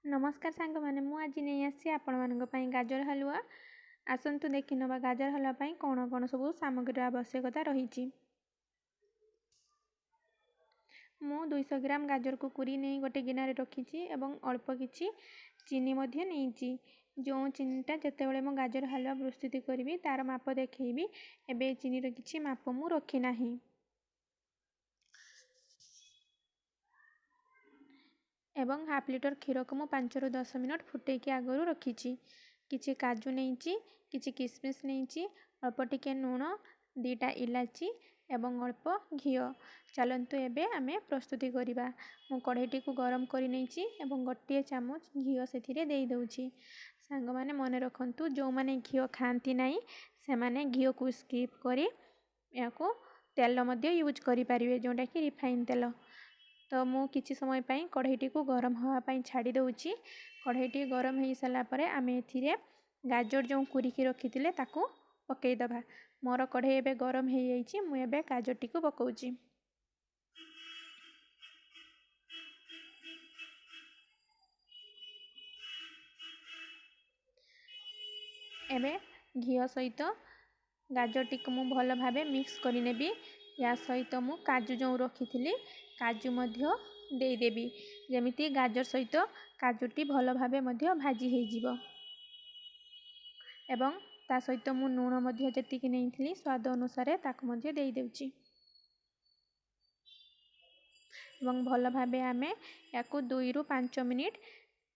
ନମସ୍କାର ସାଙ୍ଗମାନେ, ମୁଁ ଆଜି ନେଇ ଆସିଛି ଆପଣମାନଙ୍କ ପାଇଁ ଗାଜର ହାଲୁଆ। ଆସନ୍ତୁ ଦେଖିନେବା ଗାଜର ହାଲୁଆ ପାଇଁ କ'ଣ କ'ଣ ସବୁ ସାମଗ୍ରୀର ଆବଶ୍ୟକତା ରହିଛି। ମୁଁ 200 ଗ୍ରାମ ଗାଜରକୁ କୁରି ନେଇ ଗୋଟେ ଗିନାରେ ରଖିଛି ଏବଂ ଅଳ୍ପ କିଛି ଚିନି ମଧ୍ୟ ନେଇଛି। ଯେଉଁ ଚିନିଟା ଯେତେବେଳେ ମୁଁ ଗାଜର ହାଲୁଆ ପ୍ରସ୍ତୁତି କରିବି ତା'ର ମାପ ଦେଖେଇବି। ଏବେ ଚିନିର କିଛି ମାପ ମୁଁ ରଖିନାହିଁ। ଏବଂ ହାଫ୍ ଲିଟର କ୍ଷୀରକୁ ମୁଁ 5ରୁ 10 ମିନିଟ୍ ଫୁଟେଇକି ଆଗରୁ ରଖିଛି। କିଛି କାଜୁ ନେଇଛି, କିଛି କିସମିସ୍ ନେଇଛି, ଅଳ୍ପ ଟିକେ ଲୁଣ, 2ଟା ଇଲାଚି ଏବଂ ଅଳ୍ପ ଘିଅ। ଚାଲନ୍ତୁ ଏବେ ଆମେ ପ୍ରସ୍ତୁତି କରିବା। ମୁଁ କଢ଼େଇଟିକୁ ଗରମ କରି ନେଇଛି ଏବଂ 1 ଚାମଚ ଘିଅ ସେଥିରେ ଦେଇଦେଉଛି। ସାଙ୍ଗମାନେ ମନେ ରଖନ୍ତୁ, ଯେଉଁମାନେ ଘିଅ ଖାଆନ୍ତି ନାହିଁ ସେମାନେ ଘିଅକୁ ସ୍କିପ୍ କରି ଏହାକୁ ତେଲ ମଧ୍ୟ ୟୁଜ୍ କରିପାରିବେ, ଯେଉଁଟାକି ରିଫାଇନ୍ ତେଲ। ତ ମୁଁ କିଛି ସମୟ ପାଇଁ କଢ଼େଇଟିକୁ ଗରମ ହେବା ପାଇଁ ଛାଡ଼ି ଦେଉଛି। କଢ଼େଇଟି ଗରମ ହେଇସାରିଲା ପରେ ଆମେ ଏଥିରେ ଗାଜର ଯେଉଁ କୁରିକି ରଖିଥିଲେ ତାକୁ ପକାଇଦେବା। ମୋର କଢ଼େଇ ଏବେ ଗରମ ହେଇଯାଇଛି, ମୁଁ ଏବେ ଗାଜରଟିକୁ ପକାଉଛି। ଏବେ ଘିଅ ସହିତ ଗାଜରଟିକୁ ମୁଁ ଭଲ ଭାବେ ମିକ୍ସ କରିନେବି। ୟା ସହିତ ମୁଁ କାଜୁ ଯେଉଁ ରଖିଥିଲି କାଜୁ ମଧ୍ୟ ଦେଇଦେବି, ଯେମିତି ଗାଜର ସହିତ କାଜୁଟି ଭଲ ଭାବେ ମଧ୍ୟ ଭାଜି ହେଇଯିବ। ଏବଂ ତା ସହିତ ମୁଁ ଲୁଣ ମଧ୍ୟ ଯେତିକି ନେଇଥିଲି ସ୍ୱାଦ ଅନୁସାରେ ତାକୁ ମଧ୍ୟ ଦେଇଦେଉଛି। ଏବଂ ଭଲ ଭାବେ ଆମେ ୟାକୁ 2ରୁ 5 ମିନିଟ୍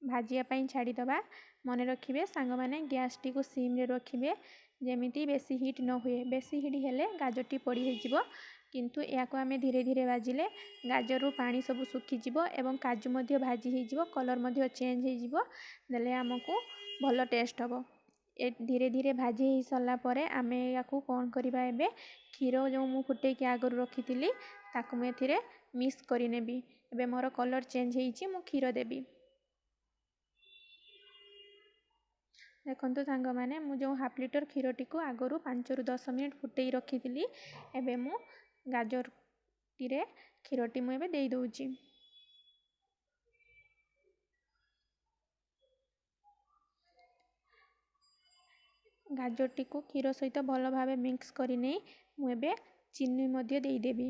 ଭାଜିବା ପାଇଁ ଛାଡ଼ିଦେବା। ମନେ ରଖିବେ ସାଙ୍ଗମାନେ, ଗ୍ୟାସ୍ଟିକୁ ସିମ୍ରେ ରଖିବେ, ଯେମିତି ବେଶୀ ହିଟ୍ ନ ହୁଏ। ବେଶୀ ହିଟ୍ ହେଲେ ଗାଜରଟି ପୋଡ଼ି ହେଇଯିବ। କିନ୍ତୁ ଏହାକୁ ଆମେ ଧୀରେ ଧୀରେ ଭାଜିଲେ ଗାଜରରୁ ପାଣି ସବୁ ଶୁଖିଯିବ ଏବଂ କାଜୁ ମଧ୍ୟ ଭାଜି ହେଇଯିବ, କଲର୍ ମଧ୍ୟ ଚେଞ୍ଜ ହେଇଯିବ, ଦେଲେ ଆମକୁ ଭଲ ଟେଷ୍ଟ ହେବ। ଏ ଧୀରେ ଧୀରେ ଭାଜି ହେଇସାରିଲା ପରେ ଆମେ ୟାକୁ କ'ଣ କରିବା, ଏବେ କ୍ଷୀର ଯେଉଁ ମୁଁ ଫୁଟେଇକି ଆଗରୁ ରଖିଥିଲି ତାକୁ ମୁଁ ଏଥିରେ ମିକ୍ସ କରିନେବି। ଏବେ ମୋର କଲର୍ ଚେଞ୍ଜ ହେଇଛି, ମୁଁ କ୍ଷୀର ଦେବି। ଦେଖନ୍ତୁ ସାଙ୍ଗମାନେ, ମୁଁ ଯେଉଁ ହାଫ୍ ଲିଟର କ୍ଷୀରଟିକୁ ଆଗରୁ 5ରୁ 10 ମିନିଟ୍ ଫୁଟେଇ ରଖିଥିଲି, ଏବେ ମୁଁ ଗାଜରଟିରେ କ୍ଷୀରଟି ମୁଁ ଏବେ ଦେଇଦେଉଛି। ଗାଜରଟିକୁ କ୍ଷୀର ସହିତ ଭଲ ଭାବେ ମିକ୍ସ କରିନେଇ ମୁଁ ଏବେ ଚିନି ମଧ୍ୟ ଦେଇଦେବି,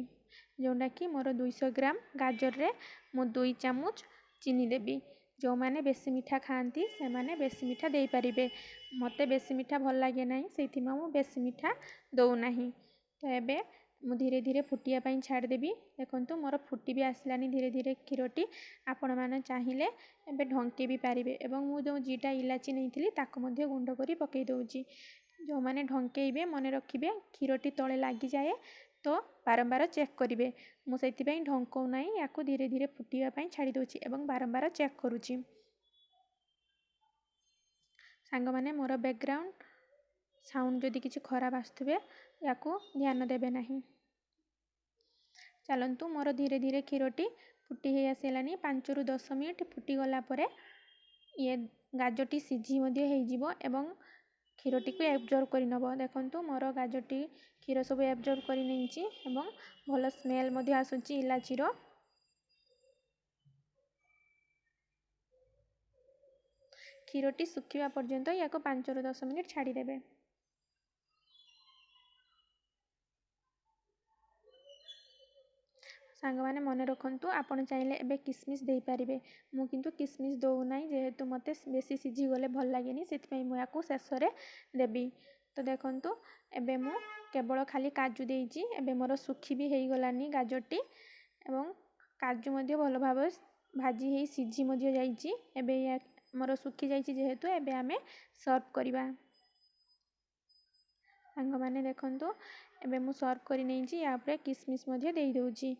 ଯେଉଁଟାକି ମୋର 200 ଗ୍ରାମ ଗାଜରରେ ମୁଁ 2 ଚାମଚ ଚିନି ଦେବି। ଯେଉଁମାନେ ବେଶୀ ମିଠା ଖାଆନ୍ତି ସେମାନେ ବେଶୀ ମିଠା ଦେଇପାରିବେ। ମୋତେ ବେଶୀ ମିଠା ଭଲ ଲାଗେ ନାହିଁ, ସେଇଥିପାଇଁ ମୁଁ ବେଶୀ ମିଠା ଦେଉନାହିଁ। ତ ଏବେ ମୁଁ ଧୀରେ ଧୀରେ ଫୁଟିବା ପାଇଁ ଛାଡ଼ିଦେବି। ଦେଖନ୍ତୁ ମୋର ଫୁଟି ବି ଆସିଲାନି ଧୀରେ ଧୀରେ କ୍ଷୀରଟି। ଆପଣମାନେ ଚାହିଁଲେ ଏବେ ଢଙ୍କେଇ ବି ପାରିବେ। ଏବଂ ମୁଁ ଯେଉଁ 2ଟା ଇଲାଚି ନେଇଥିଲି ତାକୁ ମଧ୍ୟ ଗୁଣ୍ଡ କରି ପକାଇ ଦେଉଛି। ଯେଉଁମାନେ ଢଙ୍କେଇବେ ମନେ ରଖିବେ କ୍ଷୀରଟି ତଳେ ଲାଗିଯାଏ, ତ ବାରମ୍ବାର ଚେକ୍ କରିବେ। ମୁଁ ସେଥିପାଇଁ ଢଙ୍କଉ ନାହିଁ, ୟାକୁ ଧୀରେ ଧୀରେ ଫୁଟିବା ପାଇଁ ଛାଡ଼ି ଦେଉଛି ଏବଂ ବାରମ୍ବାର ଚେକ୍ କରୁଛି। ସାଙ୍ଗମାନେ ମୋର ବ୍ୟାକ୍ଗ୍ରାଉଣ୍ଡ ସାଉଣ୍ଡ ଯଦି କିଛି ଖରାପ ଆସୁଥିବେ ୟାକୁ ଧ୍ୟାନ ଦେବେ ନାହିଁ। ଚାଲନ୍ତୁ ମୋର ଧୀରେ ଧୀରେ କ୍ଷୀରଟି ଫୁଟି ହେଇ ଆସିଲାନି। 5ରୁ 10 ମିନିଟ୍ ଫୁଟିଗଲା ପରେ ଇଏ ଗାଜରଟି ସିଝି ମଧ୍ୟ ହେଇଯିବ ଏବଂ କ୍ଷୀରଟିକୁ ଏବଜର୍ବ କରିନେବ। ଦେଖନ୍ତୁ ମୋର ଗାଜରଟି କ୍ଷୀର ସବୁ ଏବଜର୍ବ କରିନେଇଛି ଏବଂ ଭଲ ସ୍ମେଲ୍ ମଧ୍ୟ ଆସୁଛି ଇଲାଚିର। କ୍ଷୀରଟି ଶୁଖିବା ପର୍ଯ୍ୟନ୍ତ ୟାକୁ 5ରୁ 10 ମିନିଟ୍ ଛାଡ଼ିଦେବେ। ସାଙ୍ଗମାନେ ମନେ ରଖନ୍ତୁ, ଆପଣ ଚାହିଁଲେ ଏବେ କିସମିସ୍ ଦେଇପାରିବେ। ମୁଁ କିନ୍ତୁ କିସମିସ୍ ଦେଉନାହିଁ, ଯେହେତୁ ମୋତେ ବେଶୀ ସିଝିଗଲେ ଭଲ ଲାଗେନି, ସେଥିପାଇଁ ମୁଁ ୟାକୁ ଶେଷରେ ଦେବି। ତ ଦେଖନ୍ତୁ ଏବେ ମୁଁ କେବଳ ଖାଲି କାଜୁ ଦେଇଛି। ଏବେ ମୋର ଶୁଖି ବି ହେଇଗଲାନି ଗାଜରଟି ଏବଂ କାଜୁ ମଧ୍ୟ ଭଲ ଭାବେ ଭାଜି ହେଇ ସିଝି ମଧ୍ୟ ଯାଇଛି। ଏବେ ମୋର ଶୁଖି ଯାଇଛି ଯେହେତୁ, ଏବେ ଆମେ ସର୍ଭ କରିବା। ସାଙ୍ଗମାନେ ଦେଖନ୍ତୁ ଏବେ ମୁଁ ସର୍ଭ କରି ନେଇଛି। ୟା ଉପରେ କିସମିସ୍ ମଧ୍ୟ ଦେଇଦେଉଛି।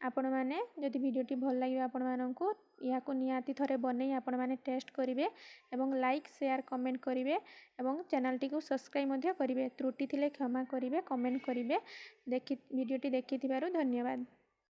ଆପଣମାନେ ଯଦି ଭିଡ଼ିଓଟି ଭଲ ଲାଗିବ ଆପଣମାନଙ୍କୁ, ଏହାକୁ ନିହାତି ଥରେ ବନେଇ ଆପଣମାନେ ଟେଷ୍ଟ କରିବେ ଏବଂ ଲାଇକ୍ ସେୟାର କମେଣ୍ଟ କରିବେ ଏବଂ ଚ୍ୟାନେଲଟିକୁ ସବସ୍କ୍ରାଇବ୍ ମଧ୍ୟ କରିବେ। ତ୍ରୁଟି ଥିଲେ କ୍ଷମା କରିବେ, କମେଣ୍ଟ କରିବେ। ଭିଡ଼ିଓଟି ଦେଖିଥିବାରୁ ଧନ୍ୟବାଦ।